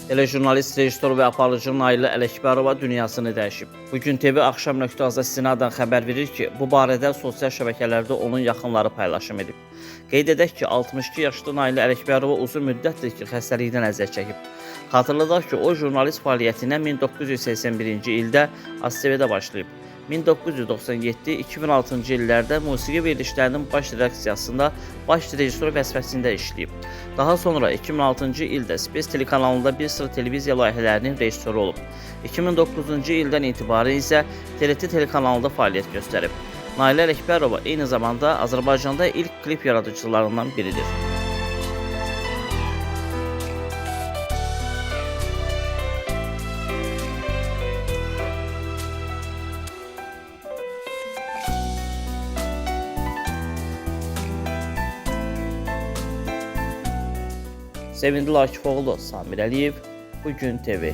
Elə jurnalist, rejissor və aparıcı Nailə Ələkbərova dünyasını dəyişib. Bu gün TV axşam.az istinadən xəbər verir ki, bu barədə sosial şəbəkələrdə onun yaxınları paylaşım edib. Qeyd edək ki, 62 yaşlı Nailə Ələkbərova uzun müddətdir ki, xəstəlikdən əziyyət çəkib. Xatırladaq ki, o jurnalist fəaliyyətinə 1981-ci ildə ASTV-də başlayıb. 1997-2006-cı illərdə musiqi verilişlərinin baş redaksiyasında baş rejissor vəzifəsində işləyib. Daha sonra 2006-cı ildə Space telekanalında bir sıra televiziya layihələrinin rejissoru olub. 2009-cu ildən etibarən isə TRT telekanalında fəaliyyət göstərib. Nailə Ələkbərova eyni zamanda Azərbaycanda ilk klip yaradıcılarından biridir. Sevindli Akifoğlu, Samir Əliyev, Bu Gün TV.